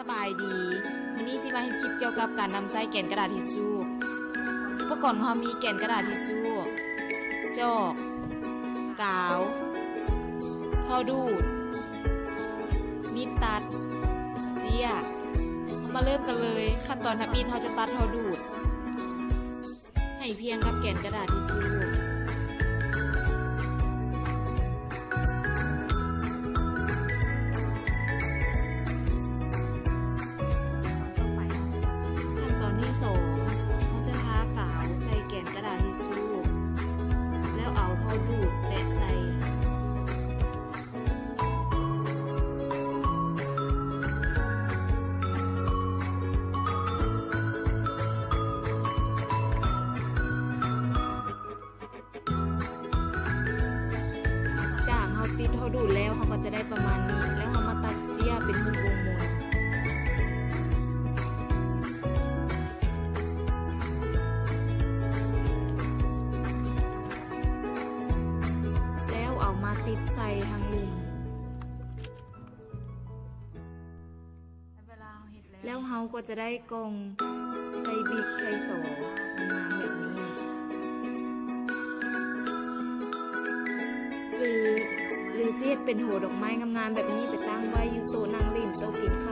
ສະບາຍດີ ມື້ນີ້ຊິມາເຮັດຄລິບກ່ຽວກັບການນຳໃຊ້ແກນກະດາດທິດຊູ. ອຸປະກອນຂອງເຮົາມີແກນກະດາດທິດຊູ, ຈອກ, ກາວ, ທໍ່ດູດ, ມີດຕັດ, ເຈ້ຍ. ເຮົາມາເລີ່ມກັນເລີຍ. ຂັ້ນຕອນທຳອິດເຮົາຈະຕັດທໍ່ດູດ ໃຫ້ພຽງກັບແກນກະດາດທິດຊູ. ຂັ້ນຕອນທີສອງ ເຮົາຈະທາກາວໃສ່ແກນກະດາດທິດຊູ ແລ້ວເອົາທໍ່ດູດແປະໃສ່. ຈາກເຮົາຕິດທໍ່ດູດແລ້ວ ເຮົາກໍຈະໄດ້ປະມານນີ້ ແລ້ວເຮົາມາຕັດເຈ້ຍເປັນຮູບວົງມົນ ແລ້ວເອົາມາຕິດໃສ່ທາງລຸ່ມ. ແລ້ວເຮົາກໍຈະໄດ້ກ່ອງໃສ່ບິກໃສ່ສໍງາມໆແບບນີ້ ຫຼື ຫຼືຊິເຮັດເປັນໂຫດອກໄມ້ງາມໆແບບນີ້ ໄປຕັ້ງໄວ້ຢູ່ໂຕະນັ່ງຫຼິ້ນ ໂຕະກິນເຂົ້າ.